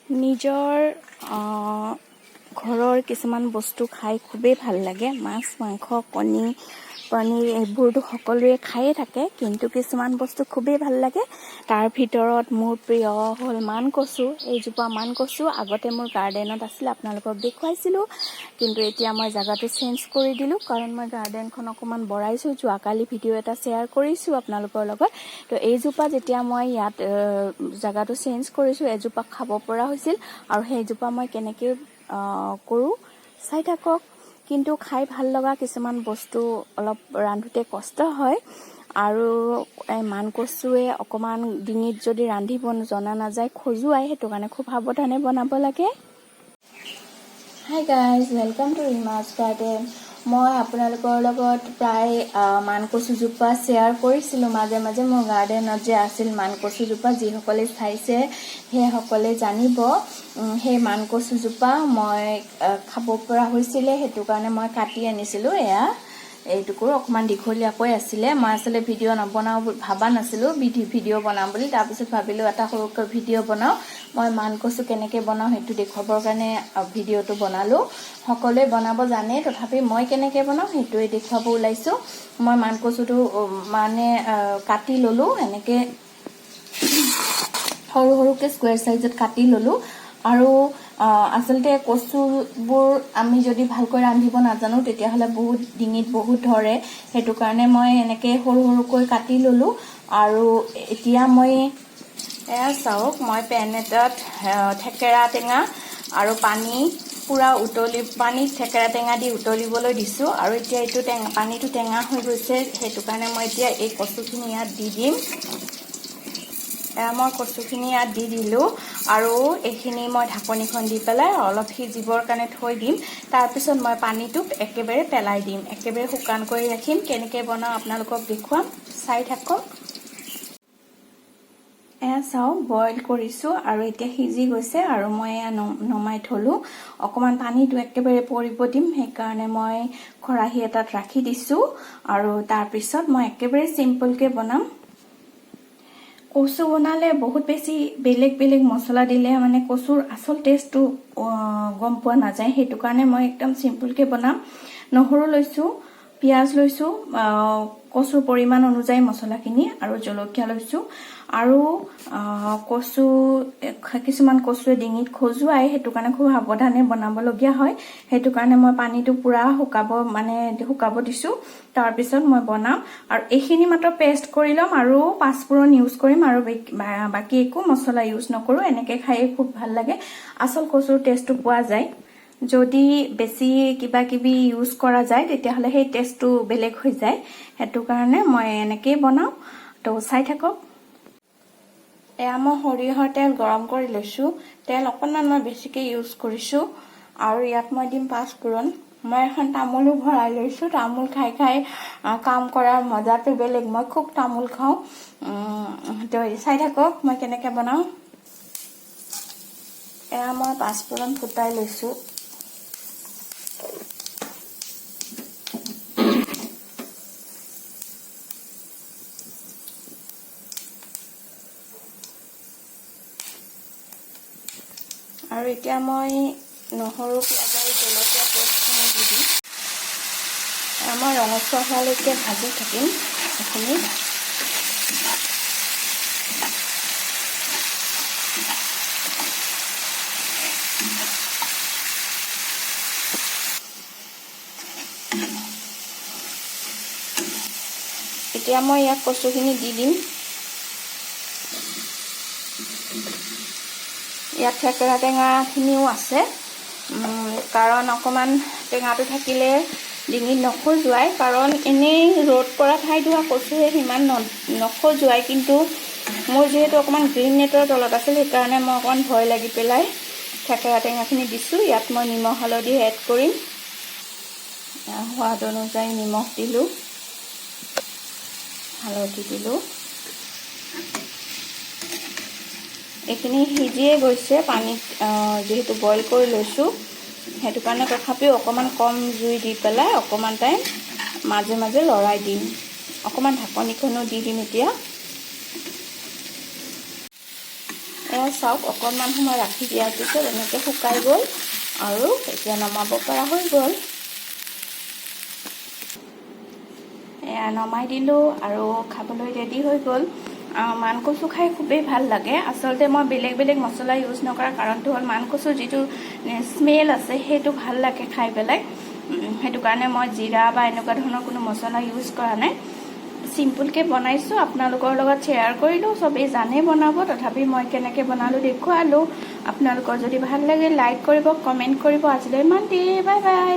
নিজৰ ঘৰৰ কিছুমান বস্তু খাই খুবেই ভাল লাগে। মাছ, মাংস, কণী, পনীৰ এইবোৰতো সকলোৱে খায়ে থাকে, কিন্তু কিছুমান বস্তু খুবেই ভাল লাগে। তাৰ ভিতৰত মোৰ প্ৰিয় হ'ল মানকচু। এইজোপা মানকচু আগতে মোৰ গাৰ্ডেনত আছিল, আপোনালোকক দেখুৱাইছিলোঁ, কিন্তু এতিয়া মই জেগাটো চেঞ্জ কৰি দিলোঁ, কাৰণ মই গাৰ্ডেনখন অকণমান বঢ়াইছোঁ। যোৱাকালি ভিডিঅ' এটা শ্বেয়াৰ কৰিছোঁ আপোনালোকৰ লগত। তো এইজোপা যেতিয়া মই ইয়াত জেগাটো চেঞ্জ কৰিছোঁ, এজোপা খাব পৰা হৈছিল আৰু সেইজোপা মই কেনেকৈ কৰোঁ চাই থাকক। কিন্তু খাই ভাল লগা কিছুমান বস্তু অলপ ৰান্ধোতে কষ্ট হয় আৰু এই মানকচুৱে অকণমান ডিঙিত যদি ৰান্ধিব জনা নাযায় খজুৱাই, সেইটো কাৰণে খুব সাৱধানে বনাব লাগে। Hi guys, welcome to Rima's Garden. মই আপোনালোকৰ লগত প্ৰায় মানকচুজোপা শ্বেয়াৰ কৰিছিলোঁ মাজে মাজে। মোৰ গাৰ্ডেনত যে আছিল মানকচুজোপা, যিসকলে চাইছে সেইসকলে জানিব। সেই মানকচুজোপা মই খাব পৰা হৈছিলে, সেইটো কাৰণে মই কাটি আনিছিলোঁ। এয়া এইটুকুৰ অকণমান দীঘলীয়াকৈ আছিলে। মই আচলতে ভিডিঅ' নবনাওঁ ভাবা নাছিলোঁ, ভিডিঅ' বনাম বুলি। তাৰপিছত ভাবিলোঁ এটা সৰুকৈ ভিডিঅ' বনাওঁ। মই মানকচু কেনেকৈ বনাওঁ সেইটো দেখুৱাবৰ কাৰণে ভিডিঅ'টো বনালোঁ। সকলোৱে বনাব জানে, তথাপি মই কেনেকৈ বনাওঁ সেইটোৱে দেখুৱাব ওলাইছোঁ। মই মানকচুটো মানে কাটি ল'লোঁ, এনেকৈ সৰু সৰুকৈ স্কুৱেৰ চাইজত কাটি ল'লোঁ। আৰু আচলতে কচুবোৰ আমি যদি ভালকৈ ৰান্ধিব নাজানো, তেতিয়াহ'লে বহুত ডিঙিত বহুত ধৰে। সেইটো কাৰণে মই এনেকৈ সৰু সৰুকৈ কাটি ল'লোঁ। আৰু এতিয়া মই এয়া চাওক, মই পেন এটাত থেকেৰা টেঙা আৰু পানী পূৰা উতলি, পানীত থেকেৰা টেঙা দি উতলিবলৈ দিছোঁ। আৰু এতিয়া এইটো টেঙা পানীটো টেঙা হৈ গৈছে, সেইটো কাৰণে মই এতিয়া এই কচুখিনি ইয়াত দি দিম। এয়া মই কচুখিনি ইয়াত দি দিলোঁ আৰু এইখিনি মই ঢাকনিখন দি পেলাই অলপ সিজিবৰ কাৰণে থৈ দিম। তাৰপিছত মই পানীটো একেবাৰে পেলাই দিম, একেবাৰে শুকান কৰি ৰাখিম। কেনেকৈ বনাওঁ আপোনালোকক দেখুৱাম, চাই থাকক। এয়া চাওক, বইল কৰিছোঁ আৰু এতিয়া সিজি গৈছে আৰু মই এয়া নমাই থ'লোঁ। অকণমান পানীটো একেবাৰে পৰিব দিম, সেইকাৰণে মই খৰাহী এটাত ৰাখি দিছোঁ। আৰু তাৰপিছত মই একেবাৰে চিম্পলকৈ বনাম। কচু বনালে বহুত বেছি বেলেগ বেলেগ মছলা দিলে মানে কচুৰ আচল টেষ্টটো গম পোৱা নাযায়। সেইটো কাৰণে মই একদম চিম্পলকৈ বনাম। নহৰু লৈছোঁ, পিঁয়াজ লৈছোঁ, কচুৰ পৰিমাণ অনুযায়ী মছলাখিনি আৰু জলকীয়া লৈছোঁ। আৰু কচু কিছুমান কচুৱে ডিঙিত খজুৱাই, সেইটো কাৰণে খুব সাৱধানে বনাবলগীয়া হয়। সেইটো কাৰণে মই পানীটো পূৰা শুকাব, মানে শুকাব দিছোঁ, তাৰপিছত মই বনাম। আৰু এইখিনি মাত্ৰ পেষ্ট কৰি ল'ম আৰু পাঁচফোৰণ ইউজ কৰিম আৰু বাকী একো মছলা ইউজ নকৰোঁ। এনেকৈ খায়ে খুব ভাল লাগে, আচল কচুৰ টেষ্টটো পোৱা যায়। যদি বেছি কিবা কিবি ইউজ কৰা যায়, তেতিয়াহ'লে সেই টেষ্টটো বেলেগ হৈ যায়। সেইটো কাৰণে মই এনেকেই বনাওঁ, তো চাই থাকক। এয়া মই সৰিয়হৰ তেল গৰম কৰি লৈছোঁ। তেল অকণমান মই বেছিকৈ ইউজ কৰিছোঁ আৰু ইয়াত মই দিম পাঁচফোৰণ। মই এখন তামোলো ভৰাই লৈছোঁ। তামোল খাই খাই কাম কৰাৰ মজাটো বেলেগ। মই খুব তামোল খাওঁ। তো চাই থাকক মই কেনেকৈ বনাওঁ। এয়া মই পাঁচফোৰণ ফুটাই লৈছোঁ। আৰু এতিয়া মই নহৰু, পিঁয়াজ আৰু জলকীয়া পেষ্টখিনি দি দিম। মই ৰঙচুৱা হোৱালৈকে ভাজি থাকিম এইখিনি। এতিয়া মই ইয়াত কচুখিনি দি দিম। ইয়াত থেকেৰা টেঙাখিনিও আছে, কাৰণ অকণমান টেঙাটো থাকিলে ডিঙিত নখজুৱাই। কাৰণ এনেই ৰ'দ পৰা ঠাইত হোৱা কচুৱে সিমান নখজুৱাই, কিন্তু মোৰ যিহেতু অকণমান গ্ৰীণ নেটৰ তলত আছিল, সেইকাৰণে মই অকণমান ভয় লাগি পেলাই থেকেৰা টেঙাখিনি দিছোঁ। ইয়াত মই নিমখ হালধি এড কৰিম। সোৱাদ অনুযায়ী নিমখ দিলোঁ, হালধি দিলোঁ। এইখিনি সিজিয়ে গৈছে পানীত, যিহেতু বইল কৰি লৈছোঁ সেইটো কাৰণে। তথাপিও অকণমান কম জুই দি পেলাই অকণমান টাইম মাজে মাজে লৰাই দিম। অকণমান ঢাকনিখনো দি দিম এতিয়া। এয়া চাওক, অকণমান সময় ৰাখি দিয়াৰ পিছত এনেকৈ শুকাই গ'ল আৰু এতিয়া নমাব পৰা হৈ গ'ল। এয়া নমাই দিলোঁ আৰু খাবলৈ ৰেডি হৈ গ'ল। মানকচু খাই খুবেই ভাল লাগে। আচলতে মই বেলেগ বেলেগ মছলা ইউজ নকৰাৰ কাৰণটো হ'ল মানকচুৰ যিটো স্মেল আছে, সেইটো ভাল লাগে খাই পেলাই। সেইটো কাৰণে মই জিৰা বা এনেকুৱা ধৰণৰ কোনো মছলা ইউজ কৰা নাই। চিম্পুলকৈ বনাইছোঁ, আপোনালোকৰ লগত শ্বেয়াৰ কৰিলোঁ। চবেই জানেই বনাব, তথাপি মই কেনেকৈ বনালোঁ দেখুৱালোঁ। আপোনালোকৰ যদি ভাল লাগে, লাইক কৰিব, কমেণ্ট কৰিব। আজিলৈ ইমানতেই, বাই বাই।